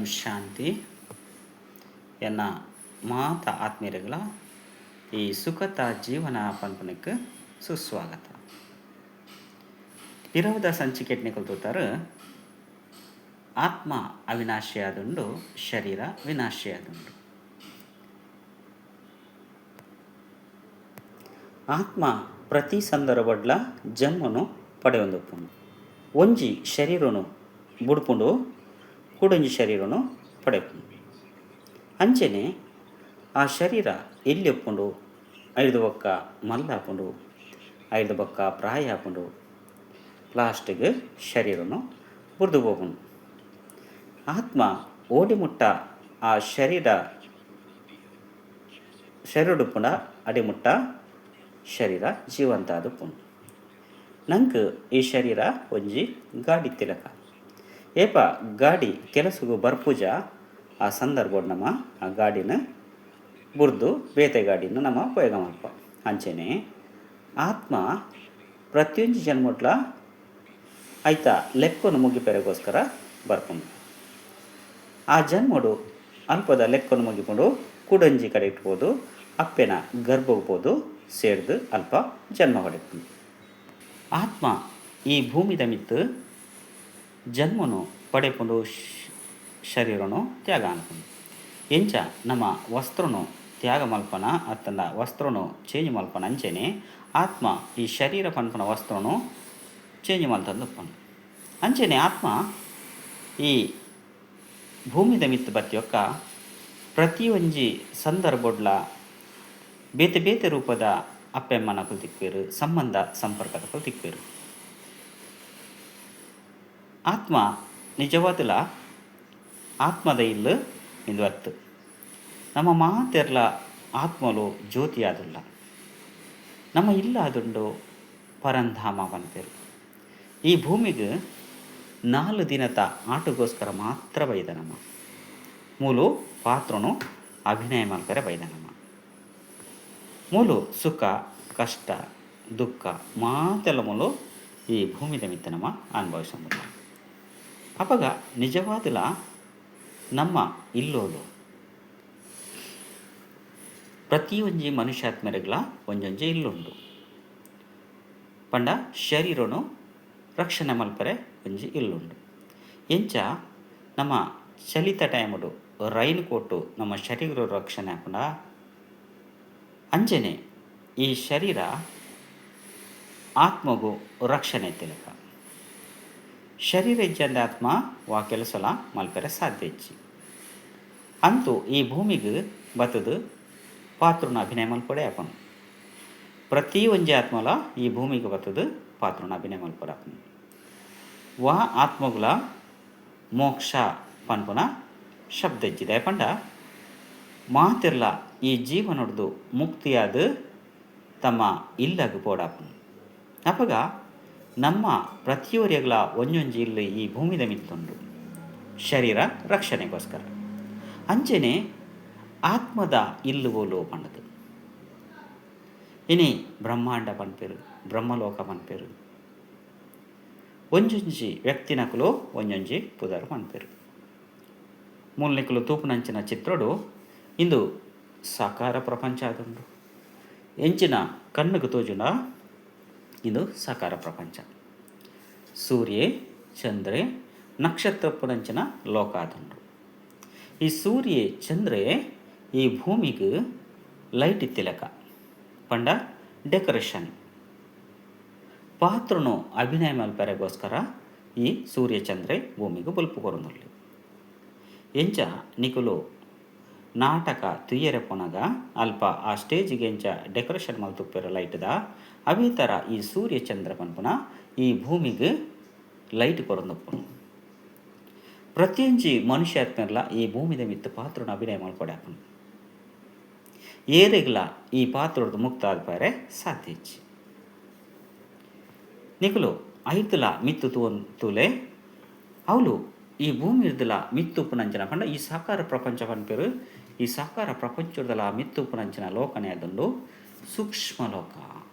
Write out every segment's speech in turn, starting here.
ಓಂ ಶಾಂತಿ. ಎನ್ನ ಮಾತ ಆತ್ಮೀಯರೆಗ್ಲ ಈ ಸುಖತ ಜೀವನ ಪನ್ಪುನೆಕ್ ಸುಸ್ವಾಗತ. ಪಿರವುದ ಸಂಚಿಕೆಟ್ ನಿಕುಲು ತೂತಾರ್ ಆತ್ಮ ಅವಿನಾಶಿಯಾದುಂಡು ಶರೀರ ವಿನಾಶಿಯಾದುಂಡು. ಆತ್ಮ ಪ್ರತಿ ಸಂದರ್ಭಡ್ಲ ಜನ್ಮನು ಪಡೆಯೊಂದುಪ್ಪುಂಡು. ಒಂಜಿ ಶರೀರೊನು ಬುಡ್ಪುಂಡು ಕುಡೊಂಜಿ ಶರೀರೊನು ಪಡೆಪುಂಡು. ಅಂಚೆನೆ ಆ ಶರೀರ ಎಲ್ಯ ಉಪ್ಪುಂಡು ಐಡ್ದ್ ಬೊಕ್ಕ ಮಲ್ಲ ಆಪುಂಡು ಐಡ್ದ್ ಬೊಕ್ಕ ಪ್ರಾಯ ಆಪುಂಡು ಲಾಸ್ಟ್ಗ್ ಶರೀರೊನು ಬುಡ್ದು ಪೋಪುಂಡು. ಆತ್ಮ ಓಡಿ ಮುಟ್ಟ ಆ ಶರೀರ ಶರೀರೊಡು ಉಪ್ಪುಂಡ ಅಡೆ ಮುಟ್ಟ ಶರೀರ ಜೀವಂತ ಆದ್ ಉಪ್ಪುಂಡು. ನಂಕ್ ಈ ಶರೀರ ಒಂಜಿ ಗಾಡಿ ಇತ್ತಿಲೆಕ. ಏಪ ಗಾಡಿ ಕೆಲಸೊಗು ಬರ್ಪುಜ ಆ ಸಂದರ್ಭೊಡು ನಮ ಆ ಗಾಡಿನ್ ಬುಡ್ದು ಬೇತೆ ಗಾಡಿನ್ ನಮ ಉಪಯೋಗ ಮನ್ಪ. ಅಂಚೆನೆ ಆತ್ಮ ಪ್ರತಿಯೊಂಜಿ ಜನ್ಮೊಡ್ಲಾ ಐತ ಲೆಕ್ಕೊನು ಮುಗಿಪೆರೆಗೋಸ್ಕರ ಬರ್ಪುಂಡು. ಆ ಜನ್ಮೊಡು ಅಲ್ಪದ ಲೆಕ್ಕೊನು ಮುಗಿಪುಂಡು ಕುಡೊಂಜಿ ಕಡೆಟ್ ಪೋದು ಅಪ್ಪೆನ ಗರ್ಭೊಗು ಪೋದು ಸೇರ್ದ್ ಅಲ್ಪ ಜನ್ಮ ಪಡೆಪುಂಡು. ಆತ್ಮ ಈ ಭೂಮಿದ ಮಿತ್ತ್ ಜನ್ಮೊನು ಪಡೆಪುಂಡು ಶರೀರೊನು ತ್ಯಾಗ ಮನ್ಪುಂಡು. ಎಂಚ ನಮ ವಸ್ತ್ರೊನು ತ್ಯಾಗ ಮಲ್ಪನ ಅತ್ತ್ಂಡ ವಸ್ತ್ರೊನು ಚೇಂಜ್ ಮಲ್ಪನ ಅಂಚೆನೆ ಆತ್ಮ ಈ ಶರೀರ ಪನ್ಪುನ ವಸ್ತ್ರೊನು ಚೇಂಜ್ ಮಲ್ತೊಂದು ಉಪ್ಪುಂಡು. ಅಂಚೆನೆ ಆತ್ಮ ಈ ಭೂಮಿದ ಮಿತ್ತ್ ಬತ್ತಿಯೊಕ್ಕ ಪ್ರತಿಯೊಂಜಿ ಸಂದರ್ಭೊಡ್ಲಾ ಬೇತೆ ಬೇತೆ ರೂಪದ ಅಪ್ಪೆಮ್ಮನಕುಲು ತಿಕ್ಕುವೆರ್, ಸಂಬಂಧ ಸಂಪರ್ಕದಕುಲು ತಿಕ್ಕುವೆರ್. ಆತ್ಮ ನಿಜವಾದುಲ ಆತ್ಮದ ಇಲ್ಲ್ ಇಂದು ಅತ್ತ್. ನಮ ಮಾತೆರ್ಲ ಆತ್ಮಲು ಜ್ಯೋತಿಯಾದುಲ್ಲ. ನಮ್ಮ ಇಲ್ಲ್ ಆದುಂಡು ಪರಂಧಾಮ ಪನ್ಪೆರ್. ಈ ಭೂಮಿಗ್ ನಾಲ್ ದಿನತ ಆಟಗೋಸ್ಕರ ಮಾತ್ರ ಬೈದ ನಮ. ಮೂಲು ಪಾತ್ರೊನು ಅಭಿನಯ ಮಲ್ಪೆರೆ ಬೈದ ನಮ. ಮೂಲು ಸುಖ, ಕಷ್ಟ, ದುಃಖ ಮಾತೆಲ ಮೂಲು ಈ ಭೂಮಿದ ಮಿತ್ತ್ ನಮ ಅನುಭವಿಸೊಂದುಲ್ಲ. ಅಪಗ ನಿಜವಾದುಲ ನಮ್ಮ ಇಲ್ಲೋಲು ಪ್ರತಿಯೊಂಜಿ ಮನುಷ್ಯಾತ್ಮೆರೆಗ್ಲಾ ಒಂಜೊಂಜಿ ಇಲ್ಲ್ ಉಂಡು. ಪಂಡ ಶರೀರೊನು ರಕ್ಷಣೆ ಮಲ್ಪರೆ ಒಂಜಿ ಇಲ್ಲ್ ಉಂಡು. ಎಂಚ ನಮ ಚಳಿತ ಟೈಮುಡು ರೈನ್ ಕೋಟ್ ನಮ್ಮ ಶರೀರೊಗು ರಕ್ಷಣೆ ಆಪುಂಡ ಅಂಚನೆ ಈ ಶರೀರ ಆತ್ಮೊಗು ರಕ್ಷಣೆ ಇತ್ತಿಲೆಕ. ಶರೀರ ಇಜ್ಜಂದೆ ಆತ್ಮ ವಾ ಕೆಲಸಲಾ ಮಲ್ಪೆರೆ ಸಾಧ್ಯ ಇಜ್ಜಿ. ಅಂತೂ ಈ ಭೂಮಿಗ್ ಬತ್ತ್ದ್ ಪಾತ್ರೊನು ಅಭಿನಯ ಮಲ್ಪೊಡೇ ಆಪುಂಡು. ಪ್ರತಿ ಒಂಜಿ ಆತ್ಮಲ ಈ ಭೂಮಿಗ್ ಬತ್ತ್ದ್ ಪಾತ್ರೊನು ಅಭಿನಯ ಮಲ್ಪೊಡು ಆಪುಂಡು. ವಾ ಆತ್ಮೊಗುಲಾ ಮೋಕ್ಷ ಪನ್ಪುನ ಶಬ್ದ ಇಜ್ಜಿ. ದಾಯೆ ಪಂಡ ಮಾತೆರ್ಲಾ ಈ ಜೀವನೊಡ್ದು ಮುಕ್ತಿಯಾದ್ ತಮ್ಮ ಇಲ್ಲಗ್ ಪೋಡಾಪುಂಡು. ಅಪಗ ನಮ್ಮ ಪ್ರತಿಯೊರಿಯಗ್ಲಾ ಒಂಜೊಂಜಿ ಇಲ್ಲ್ ಈ ಭೂಮಿದ ಮಿತ್ತ್ ಉಂಡು ಶರೀರ ರಕ್ಷಣೆಗೋಸ್ಕರ. ಅಂಚೆನೆ ಆತ್ಮದ ಇಲ್ಲ್ ಓಲು ಪಂಡ್ದ್. ಇನಿ ಬ್ರಹ್ಮಾಂಡ ಪನ್ಪೆರ್, ಬ್ರಹ್ಮಲೋಕ ಪನ್ಪೆರ್. ಒಂಜೊಂಜಿ ವ್ಯಕ್ತಿನಕುಲು ಒಂಜೊಂಜಿ ಪುದರ್ ಪನ್ಪೆರ್. ಮೂಲು ನಿಕುಲು ತೂಪುನಂಚಿನ ಚಿತ್ರೊಡು ಇಂದು ಸಾಕಾರ ಪ್ರಪಂಚ ಆದುಂಡು. ಎಂಚಿನ ಕಣ್ಣುಗ್ ತೋಜುಂಡ ಇಂದು ಸಾಕಾರ ಪ್ರಪಂಚ. ಸೂರ್ಯೆ, ಚಂದ್ರೆ, ನಕ್ಷತ್ರ ಉಪ್ಪುನಂಚಿನ ಲೋಕ ಆದುಂಡು. ಈ ಸೂರ್ಯೆ, ಚಂದ್ರೆ ಈ ಭೂಮಿಗ್ ಲೈಟ್ ಇತ್ತಿಲೆಕ ಪಂಡ ಡೆಕೊರೇಷನ್. ಪಾತ್ರೊನು ಅಭಿನಯ ಮಲ್ಪೆರೆಗೋಸ್ಕರ ಈ ಸೂರ್ಯ ಚಂದ್ರೆ ಭೂಮಿಗ್ ಬೊಲ್ಪು ಕೊರೊಂದುಲ್ಲೆ. ಎಂಚ ನಿಕುಲು ನಾಟಕ ತೂಯೆರೆ ಪೋನಗ ಅಲ್ಪ ಆ ಸ್ಟೇಜ್ಗ್ ಎಂಚ ಡೆಕೊರೇಷನ್ ಮಲ್ತುಪ್ಪೆರ್ ಲೈಟ್ದ ಅವೇ ತರ ಈ ಸೂರ್ಯ ಚಂದ್ರ ಪನ್ಪುನ ಈ ಭೂಮಿಗ್ ಲೈಟ್ ಕೊರೊಂದುಪ್ಪುನು. ಪ್ರತಿಯೊಂಜಿ ಮನುಷ್ಯಾತ್ಮೆರ್ಲ ಈ ಭೂಮಿದ ಮಿತ್ತ್ ಪಾತ್ರೊನು ಅಭಿನಯ ಮಲ್ಪೊಡಾಪುಂಡು. ಏರೆಗ್ಲಾ ಈ ಪಾತ್ರೊಡ್ದು ಮುಕ್ತ ಆದ್ ಪೋಯೆರೆ ಸಾಧ್ಯ ಇಜ್ಜಿ. ನಿಕುಲು ಐತುಲ ಮಿತ್ತ್ ತೂವೊಂದು ತೂಲೆ ಅವುಲು ಈ ಭೂಮಿರ್ದಲ ಮಿತ್ತ್ ಉಪ್ಪುನಂಚಿನ ಪಂಡ ಈ ಸಾಕಾರ ಪ್ರಪಂಚ ಪನ್ಪೆರ್ ಈ ಸಾಕಾರ ಪ್ರಪಂಚೊರ್ದಲ ಮಿತ್ತ್ ಉಪ್ಪುನಂಚಿನ ಲೋಕನೆ ಆದುಂಡು ಸೂಕ್ಷ್ಮ ಲೋಕ.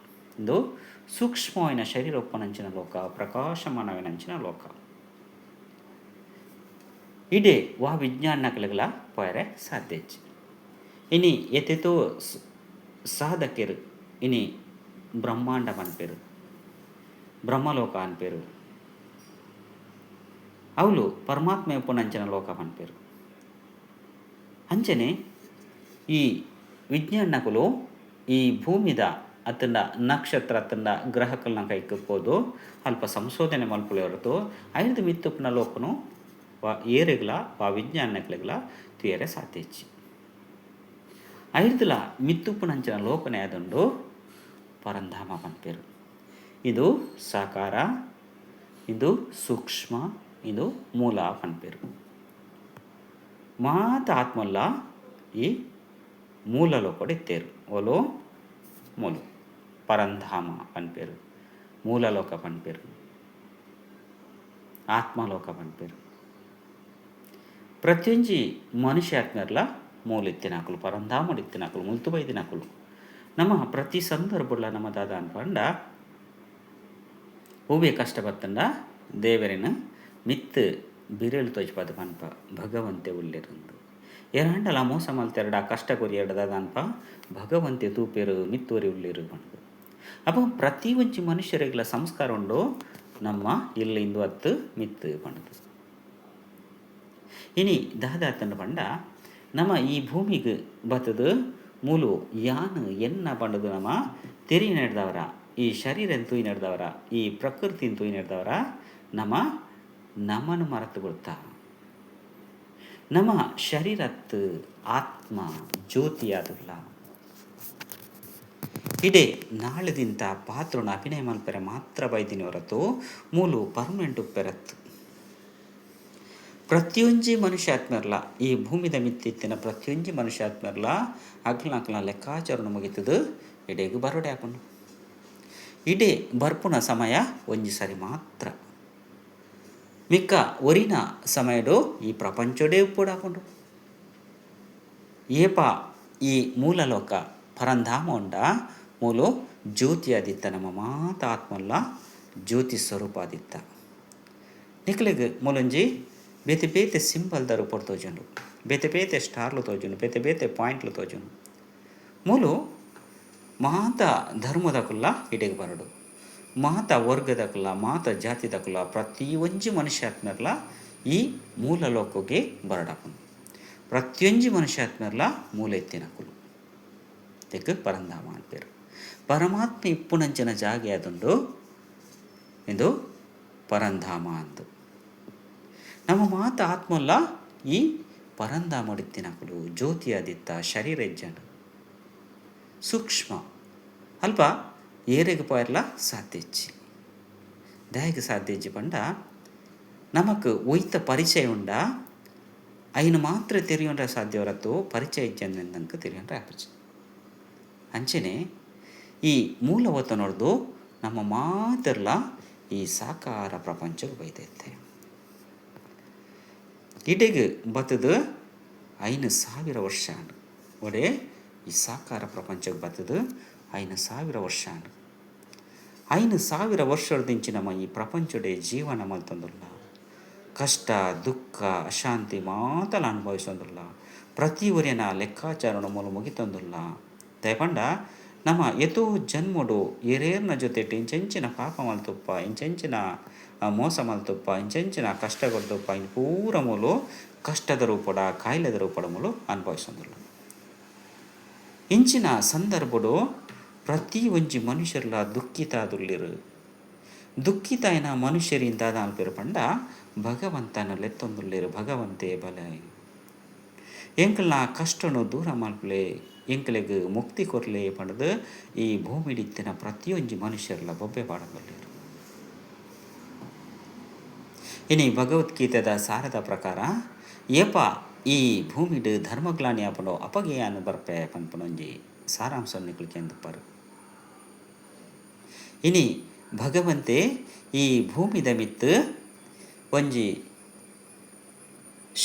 ಉಂದು ಸೂಕ್ಷ್ಮವಾಯಿನ ಶರೀರ ಉಪ್ಪುನಂಚಿನ ಲೋಕ ಪ್ರಕಾಶಮಾನವಾಯಿನಂಚಿನ ಲೋಕ. ಇಡೆ ವಾ ವಿಜ್ಞಾನಕ್ಲೆಗ್ಲ ಪೋಯರೆ ಸಾಧ್ಯ ಇಜ್ಜಿ. ಇನಿ ಏತೇತೋ ಸಾಧಕೆರ್ ಇನಿ ಬ್ರಹ್ಮಾಂಡ ಪನ್ಪೆರ್, ಬ್ರಹ್ಮಲೋಕ ಪನ್ಪೆರ್, ಅವುಲು ಪರಮಾತ್ಮ ಇಪ್ಪುನಂಚಿನ ಲೋಕ ಪನ್ಪೆರ್. ಅಂಚನೆ ಈ ವಿಜ್ಞಾನಕುಲು ಈ ಭೂಮಿದ ಅತ್ತಂಡ ನಕ್ಷತ್ರ ಅತ್ತಂಡ ಗ್ರಹಕಲ್ನ ಕೈಕ್ ಪೋದು ಅಲ್ಪ ಸಂಶೋಧನೆ ಮಲ್ಪುಲೆ ಹೊರತು ಐರ್ದ್ ಮಿತ್ತ್ ಉಪ್ಪುನ ಲೋಕನು ವಾ ಏರೆಗ್ಲಾ ವಾ ವಿಜ್ಞಾನಕ್ಲೆಗ್ಲಾ ತೂಯೆರೆ ಸಾಧ್ಯ ಇಜ್ಜಿ. ಐರ್ದ್ಲ ಮಿತ್ತ್ ಉಪ್ಪುನಂಚಿನ ಲೋಕನೆ ಆದುಂಡು ಪರಂಧಾಮ ಪನ್ಪೆರ್. ಇದು ಸಾಕಾರ, ಇದು ಸೂಕ್ಷ್ಮ, ಇದು ಮೂಲ ಪನ್ಪೆರ್. ಮಾತ ಆತ್ಮಲ್ಲ ಈ ಮೂಲ ಲೋಕಡ್ ಇತ್ತೆರ್. ಓಲು ಮೂಲು ಪರಂಧಾಮ ಪನ್ಪೆರ್, ಮೂಲಲೋಕ ಪನ್ಪೆರ್, ಆತ್ಮಲೋಕ ಪನ್ಪೆರ್. ಪ್ರತಿಯೊಂಜಿ ಮನುಷ್ಯಾತ್ಮೆರ್ಲ ಮೂಲು ಇತ್ತಿನಕುಲು, ಪರಂಧಾಮಡ್ ಇತ್ತಿನಕುಲು, ಮುಲ್ತು ಬೈದಿನಕುಲು. ನಮ ಪ್ರತಿ ಸಂದರ್ಭಡ್ಲ ನಮ ದಾದ ಪಂಡ ಒವ್ವೇ ಕಷ್ಟ ಬತ್ತಂಡ ದೇವೆರೆನ್ ಮಿತ್ತ್ ಬಿರೆಲ್ ತೋಜಿಪಾದ್ ಪನ್ಪ ಭಗವಂತೆ ಉಲ್ಲೆರಂದ್. ಏರಾಂಡಲ ಮೋಸ ಮಲ್ತೆರ್ಡ ಕಷ್ಟ ಕೊರಿಯೆರ್ಡ ದಾದ ಪನ್ಪ ಭಗವಂತೆ ತೂಪೆರ್ ಮಿತ್ತ್ ಒರಿ ಉಲ್ಲೆರ್ ಪಂದ್. ಅಪ ಪ್ರತಿ ಒಂಜಿ ಮನುಷ್ಯರೆಗ್ಲ ಸಂಸ್ಕಾರ ಉಂಡು ನಮ್ಮ ಇಲ್ಲ್ ಇಂದು ಅತ್ತ್ ಮಿತ್ತ್ ಪಂಡ್ದ್. ಇನಿ ದಾದ ಆತ್ಂಡ್ ಪಂಡ ನಮ ಈ ಭೂಮಿಗ್ ಬತ್ತ್ದ್ ಮೂಲು ಯಾನ್ ಎನ್ನ ಪಂಡ್ದ್ ನಮ ತೆರಿನೆಡ್ದಾವರ ಈ ಶರೀರನ್ ತೂಯಿನೆಡ್ದಾವರ ಈ ಪ್ರಕೃತಿನ್ ತೂಯಿನೆಡ್ದಾವರ ನಮ ನಮನ್ ಮರತ್ ಬುಡ್ತ. ನಮ ಶರೀರತ್ತ್ ಆತ್ಮ ಜ್ಯೋತಿಯಾದುಲ್ಲ. ಇಡೆ ನಾಳೆದಿಂತ ಪಾತ್ರೊನು ಅಭಿನಯ ಮಲ್ಪೆರೆ ಮಾತ್ರ ಬೈದಿನಿ ಹೊರತು ಮೂಲು ಪರ್ಮನೆಂಟ್ ಉಪ್ಪೆರತ್ತ್. ಪ್ರತಿಯೊಂಜಿ ಮನುಷ್ಯಾತ್ಮೆರ್ಲ ಈ ಭೂಮಿದ ಮಿತ್ತ್ ಇತ್ತಿನ ಪ್ರತಿಯೊಂಜಿ ಮನುಷ್ಯಾತ್ಮೆರ್ಲ ಅಗ್ಲ್ನ ಅಕ್ಲ್ನ ಲೆಕ್ಕಾಚಾರೊನು ಮುಗಿತ್ದ್ ಇಡೆಗ್ ಬರೊಡೆ ಆಪುಂಡು. ಇಡೆ ಬರ್ಪುನ ಸಮಯ ಒಂಜಿ ಸರಿ ಮಾತ್ರ. ಮಿಕ್ಕ ಒರಿನ ಸಮಯಡ್ ಈ ಪ್ರಪಂಚೊಡೇ ಉಪ್ಪೊಡಾಪುಂಡು. ಏಪ ಈ ಮೂಲಲೋಕ ಪರಂಧಾಮ ಉಂಡಾ ಮೂಲು ಜ್ಯೋತಿ ಆದಿತ್ತ ನಮ್ಮ ಮಾತ ಆತ್ಮಲ್ಲ ಜ್ಯೋತಿ ಸ್ವರೂಪ ಆದಿತ್ತ. ನಿಕ್ಲೆಗ್ ಮೂಲೊಂಜಿ ಬೇತೆ ಬೇತೆ ಸಿಂಬಲ್ದ ರೂಪೊಡು ತೋಜುಂಡು. ಬೇತೆ ಬೇತೆ ಸ್ಟಾರ್ಲು ತೋಜುಂಡು ಬೇತೆ ಬೇತೆ ಪಾಯಿಂಟ್ಲು ತೋಜುಂಡು. ಮೂಲು ಮಾತ ಧರ್ಮದಕುಲ್ಲ ಇಡೆಗ್ ಬರೊಡು. ಮಾತ ವರ್ಗದಕುಲ್ಲ ಮಾತ ಜಾತಿದಕುಲ್ಲ ಪ್ರತಿ ಒಂಜಿ ಮನುಷ್ಯಾತ್ಮೆರ್ಲ ಈ ಮೂಲ ಲೋಕೊಗೇ ಬರೊಡಾಪುಂಡು. ಪ್ರತಿಯೊಂಜಿ ಮನುಷ್ಯಾತ್ಮೆರ್ಲ ಮೂಲ ಇತ್ತಿನಕುಲು. ತೆಕ್ ಪರಂಧಾಮ ಪನ್ಪೆರ್. ಪರಮಾತ್ಮೆ ಇಪ್ಪುನಂಚಿನ ಜಾಗೆ ಆದುಂಡು ಇಂದು ಪರಂಧಾಮ ಅಂದ್. ನಮ ಮಾತ ಆತ್ಮೊಲ್ಲ ಈ ಪರಂಧಾಮಡ್ ಇತ್ತಿನಕುಲು ಜ್ಯೋತಿ ಆದಿತ್ತ ಶರೀರ ಇಜ್ಜಂಡ್. ಸೂಕ್ಷ್ಮ ಅಲ್ಪ ಏರೆಗ್ ಪೋಯೆರ್ಲ ಸಾಧ್ಯ ಇಜ್ಜಿ. ದಾಯೆಗ್ ಸಾಧ್ಯ ಇಜ್ಜಿ ಪಂಡ ನಮಕ್ ಒಯಿತ ಪರಿಚಯ ಉಂಡಾ ಐನ್ ಮಾತ್ರ ತೆರಿಯೊನ್ರೆ ಸಾಧ್ಯ ಹೊರತು ಪರಿಚಯ ಇಜ್ಜಂದಿನ ನಂಕ್ ತೆರಿಯೊನ್ರೆ ಆಪುಜಿ. ಅಂಚೆನೆ ಈ ಮೂಲವತನೊರ್ದು ನಮ ಮಾತೆರ್ಲ ಈ ಸಾಕಾರ ಪ್ರಪಂಚಗ್ ಬೈದೆತ್ತೆ. ಇಡೆಗ್ ಬತ್ತ್ದ್ 5000 ವರ್ಷ ಆಂಡ್. ಒಡೆ ಈ ಸಾಕಾರ ಪ್ರಪಂಚಗ್ ಬತ್ತ್ದ್ 5000 ವರ್ಷ ಆಂಡ್. 5000 ವರ್ಷೊರ್ದಿಂಚಿ ನಮ ಈ ಪ್ರಪಂಚೊಡೆ ಜೀವನ ಮಲ್ತೊಂದುಲ್ಲ. ಕಷ್ಟ, ದುಃಖ, ಅಶಾಂತಿ ಮಾತಲ ಅನುಭವಿಸೊಂದುಲ್ಲ. ಪ್ರತಿ ಒರಿಯನ ಲೆಕ್ಕಾಚಾರೊನು ಮೂಲು ಮುಗಿತೊಂದುಲ್ಲ. ದಾಯೆ ಪಂಡ ನಮ ಏತೋ ಜನ್ಮೊಡು ಏರೇರ್ನ ಜೊತೆಟ್ ಇಂಚೆಂಚಿನ ಪಾಪ ಮಲ್ತುಪ್ಪ, ಇಂಚೆಂಚಿನ ಮೋಸ ಮಲ್ತುಪ್ಪ, ಇಂಚೆಂಚಿನ ಕಷ್ಟ ಕೊರ್ತುಪ್ಪ ಇಂಚ ಪೂರ ಮೂಲು ಕಷ್ಟದ ರೂಪೊಡ, ಕಾಯಿಲೆದ ರೂಪೊಡ ಮೂಲು ಅನುಭವಿಸೊಂದುಲ್ಲ. ಇಂಚಿನ ಸಂದರ್ಭೊಡು ಪ್ರತಿ ಒಂಜಿ ಮನುಷ್ಯರ್ಲ ದುಃಖಿತ ಆದುಲ್ಲೆರ್. ದುಃಖಿತ ಆಯಿನ ಮನುಷ್ಯರ್ ದಾದ ಮಲ್ಪೆರ್ ಪಂಡ ಭಗವಂತನ ಲೆತ್ತೊಂದುಲ್ಲೆರ್ ಭಗವಂತೆ ಬಲೆ ಎಂಕಲ್ನ ಕಷ್ಟೊನು ದೂರ ಮಲ್ಪುಲೆ ಎಂಕಲೆಗ್ ಮುಕ್ತಿ ಕೊರ್ಲೆ ಪಂಡ್ದ್ ಈ ಭೂಮಿಡ್ ಇತ್ತಿನ ಪ್ರತಿಯೊಂಜಿ ಮನುಷ್ಯರ್ಲ ಬೊಬ್ಬೆ ಪಾಡೊಂದುಲ್ಲೆರ್. ಇನಿ ಭಗವದ್ಗೀತೆದ ಸಾರದ ಪ್ರಕಾರ ಏಪ ಈ ಭೂಮಿಡ್ ಧರ್ಮಗ್ಲಾನಿ ಆಪುಂಡೋ ಅಪಗ ಯಾನ್ ಬರ್ಪೆ ಪನ್ಪುನ ಒಂಜಿ ಸಾರಾಂಶನ್ ನಿಕುಲು ಕೇಂದುಪ್ಪರ್. ಇನಿ ಭಗವಂತೆ ಈ ಭೂಮಿದ ಮಿತ್ತ್ ಒಂಜಿ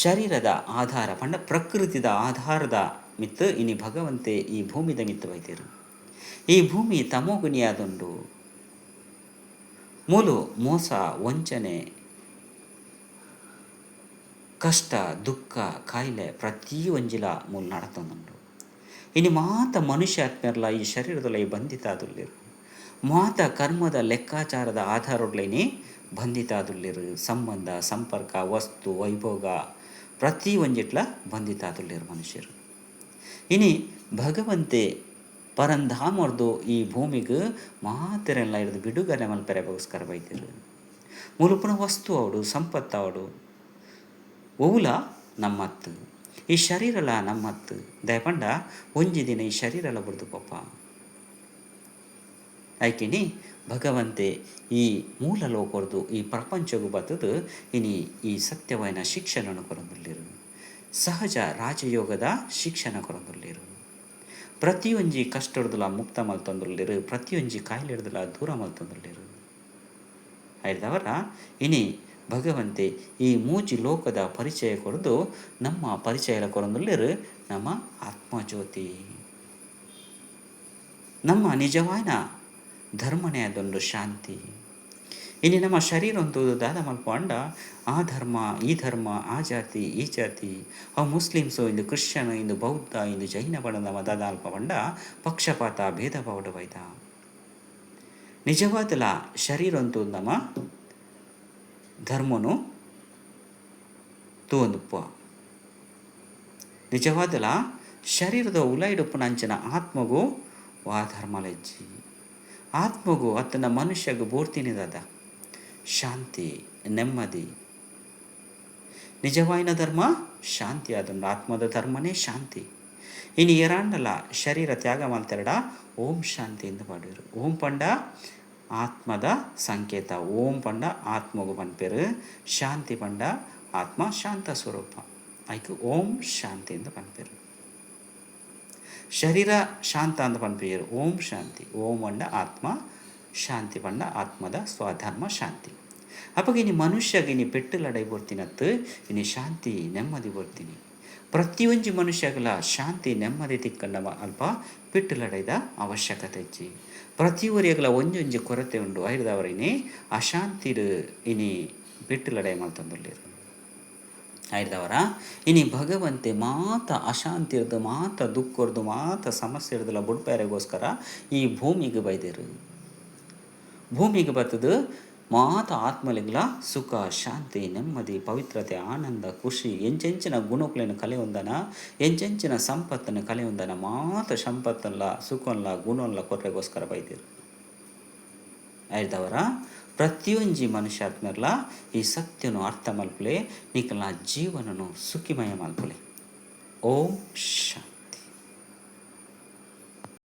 ಶರೀರದ ಆಧಾರ ಪಂಡ ಪ್ರಕೃತಿದ ಆಧಾರದ ಮಿತ್ತ್ ಇನಿ ಭಗವಂತೆ ಈ ಭೂಮಿದ ಮಿತ್ತ್ ಬೈದೆರ್. ಈ ಭೂಮಿ ತಮೋಗುಣಿಯಾದುಂಡು. ಮೂಲು ಮೋಸ, ವಂಚನೆ, ಕಷ್ಟ, ದುಃಖ, ಕಾಯಿಲೆ ಪ್ರತಿ ಒಂಜಿಲ ಮೂಲು ನಡತೊಂದುಂಡು. ಇನಿ ಮಾತ ಮನುಷ್ಯಾತ್ಮೆರ್ಲ ಈ ಶರೀರದೊಲಯಿ ಬಂಧಿತ ಆದುಲ್ಲೆರ್. ಮಾತ ಕರ್ಮದ ಲೆಕ್ಕಾಚಾರದ ಆಧಾರೊಡ್ಲ ಇನಿ ಬಂಧಿತ ಆದುಲ್ಲೆರ್. ಸಂಬಂಧ, ಸಂಪರ್ಕ, ವಸ್ತು, ವೈಭೋಗ ಪ್ರತಿ ಒಂಜಿಟ್ಲ ಬಂಧಿತ ಆದುಲ್ಲೆರ್ ಮನುಷ್ಯರು. ಇನಿ ಭಗವಂತೆ ಪರಂಧಾಮೊರ್ದು ಈ ಭೂಮಿಗ್ ಮಾತೆರೆನ್ಲ ಇರ್ದ್ ಬಿಡುಗಡೆ ಮಲ್ಪೆರೆಗೋಸ್ಕರ ಬೈದೆರ್. ಮುಲುಪುನ ವಸ್ತು ಆವಡ್, ಸಂಪತ್ತು ಆವಡ್ ಒವುಲ ನಮ್ಮತ್ತ್. ಈ ಶರೀರಲ ನಮ್ಮತ್ತ್. ದಾಯೆ ಪಂಡ ಒಂಜಿ ದಿನ ಈ ಶರೀರಲ ಬುಡ್ದು ಪೋಪ. ಐಕಿನಿ ಭಗವಂತೆ ಈ ಮೂಲ ಲೋಕೊರ್ದು ಈ ಪ್ರಪಂಚೊಗು ಬತ್ತ್ದ್ ಇನಿ ಈ ಸತ್ಯವಾಯಿನ ಶಿಕ್ಷಣನ್ ಕೊರೊಂದುಲ್ಲೆರ್. ಸಹಜ ರಾಜಯೋಗದ ಶಿಕ್ಷಣ ಕೊರೊಂದುಲ್ಲೆರ್. ಪ್ರತಿಯೊಂಜಿ ಕಷ್ಟೊಡ್ದುಲ ಮುಕ್ತ ಮಲ್ತೊಂದುಲ್ಲೆರ್. ಪ್ರತಿಯೊಂಜಿ ಕಾಯಿಲೆಡ್ದುಲ ದೂರ ಮಲ್ತೊಂದುಲ್ಲೆರ್. ಐಡ್ದಾವರ ಇನಿ ಭಗವಂತೆ ಈ ಮೂಜಿ ಲೋಕದ ಪರಿಚಯ ಕೊರ್ದು ನಮ್ಮ ಪರಿಚಯಲ ಕೊರೊಂದುಲ್ಲೆರ್ ನಮ್ಮ ಆತ್ಮಜ್ಯೋತಿ. ನಮ್ಮ ನಿಜವಾಯಿನ ಧರ್ಮನೇ ಅದೊಂದು ಶಾಂತಿ. ಇನಿ ನಮ್ಮ ಶರೀರೊಂದು ದಾದ ಮಲ್ಪುಂಡ ಆ ಧರ್ಮ ಈ ಧರ್ಮ ಆ ಜಾತಿ ಈ ಜಾತಿ ಅವು ಮುಸ್ಲಿಮ್ಸ್ ಇಂದು ಕ್ರಿಶ್ಚಿಯನ್ ಇಂದು ಬೌದ್ಧ ಇಂದು ಜೈನ ಪಂಡ ನಮ್ಮ ದಾದ ಅಲ್ಪ ಪಂಡ ಪಕ್ಷಪಾತ ಭೇದ ಭಾವಡ್ ಬೈದ. ನಿಜವಾದಲ ಶರೀರೊಂತು ನಮ್ಮ ಧರ್ಮನು ತೂವೊಂದುಪ್ಪುವ. ನಿಜವಾದಲ ಶರೀರದ ಉಲಯಿಡುಪ್ಪುನ ಅಂಚಿನ ಆತ್ಮಗು ವಾ ಧರ್ಮಲ ಇಜ್ಜಿ. ಆತ್ಮಗು ಅತ್ತಂಡ ಮನುಷ್ಯಗ್ ಬೋರ್ತಿನಿ ದಾದ ಶಾಂತಿ ನೆಮ್ಮದಿ. ನಿಜವಾಯಿನ ಧರ್ಮ ಶಾಂತಿ ಆದುಂಡು. ಆತ್ಮದ ಧರ್ಮನೇ ಶಾಂತಿ. ಇನಿ ಏರಾಂಡಲ ಶರೀರ ತ್ಯಾಗ ಮಲ್ತೆರಡ ಓಂ ಶಾಂತಿ ಇಂದ್ ಪಾಡುವೆರ್. ಓಂ ಪಂಡ ಆತ್ಮದ ಸಂಕೇತ. ಓಂ ಪಂಡ ಆತ್ಮೊಗು ಪನ್ಪೆರ್. ಶಾಂತಿ ಪಂಡ ಆತ್ಮ ಶಾಂತ ಸ್ವರೂಪ. ಐಕ್ ಓಂ ಶಾಂತಿ ಇಂದ್ ಪನ್ಪೆರ್. ಶರೀರ ಶಾಂತ ಅಂದ್ ಪನ್ಪೆರ್. ಓಂ ಶಾಂತಿ. ಓಂ ಪಂಡ ಆತ್ಮ, ಶಾಂತಿ ಪಂಡ ಆತ್ಮದ ಸ್ವಧರ್ಮ ಶಾಂತಿ. ಅಪಗ ಇನಿ ಮನುಷ್ಯಗ್ ಇನಿ ಪೆಟ್ಟ್ ಲಡಾಯಿ ಬೊರ್ತಿನತ್ತ್ ಇನಿ ಶಾಂತಿ ನೆಮ್ಮದಿ ಬೊರ್ತಿನಿ. ಪ್ರತಿಯೊಂಜಿ ಮನುಷ್ಯಗ್ಲಾ ಶಾಂತಿ ನೆಮ್ಮದಿ ತಿಕ್ಕಂಡ ಅಲ್ಪ ಪೆಟ್ಟ್ ಲಡಾಯಿದ ಅವಶ್ಯಕತೆ ಇಜ್ಜಿ. ಪ್ರತಿ ಒರಿಯಗ್ಲಾ ಒಂಜೊಂಜಿ ಕೊರತೆ ಉಂಡು. ಐಡ್ದಾವರ ಇನಿ ಅಶಾಂತಿಡ್ ಇನಿ ಪೆಟ್ಟ್ ಲಡಾಯಿ ಮಲ್ತೊಂದುಲ್ಲೆರ್. ಐಡ್ದಾವರ ಇನಿ ಭಗವಂತೆ ಮಾತ ಅಶಾಂತಿರ್ದ್ ಮಾತ ದುಃಖರ್ದ್ ಮಾತ ಸಮಸ್ಯೆರ್ದ್ಲ ಬುಡ್ಪಾಯೆರೆಗೋಸ್ಕರ ಈ ಭೂಮಿಗ್ ಬೈದೆರ್. ಭೂಮಿಗ್ ಬತ್ತ್ದ್ ಮಾತ ಆತ್ಮಲೆಗ್ಲಾ ಸುಖ, ಶಾಂತಿ, ನೆಮ್ಮದಿ, ಪವಿತ್ರತೆ, ಆನಂದ, ಖುಷಿ ಎಂಚೆಂಚಿನ ಗುಣೊಕುಲೆನ್ ಕಲೆಯೊಂದನ, ಎಂಚೆಂಚಿನ ಸಂಪತ್ತನ್ ಕಲೆಯೊಂದನ ಮಾತ ಸಂಪತ್ತನ್ಲ, ಸುಖನ್ಲ, ಗುಣೊನ್ಲ ಕೊರ್ರೆಗೋಸ್ಕರ ಬೈದೆರ್. ಐಡ್ದಾವರ ಪ್ರತಿಯೊಂಜಿ ಮನುಷ್ಯಾತ್ಮೆರ್ಲಾ ಈ ಸತ್ಯೊನು ಅರ್ಥ ಮಲ್ಪುಲೆ, ನಿಕಲ್ನ ಜೀವನೊನು ಸುಖಿಮಯ ಮಲ್ಪುಲೆ. ಓಂ ಶಾಂತಿ.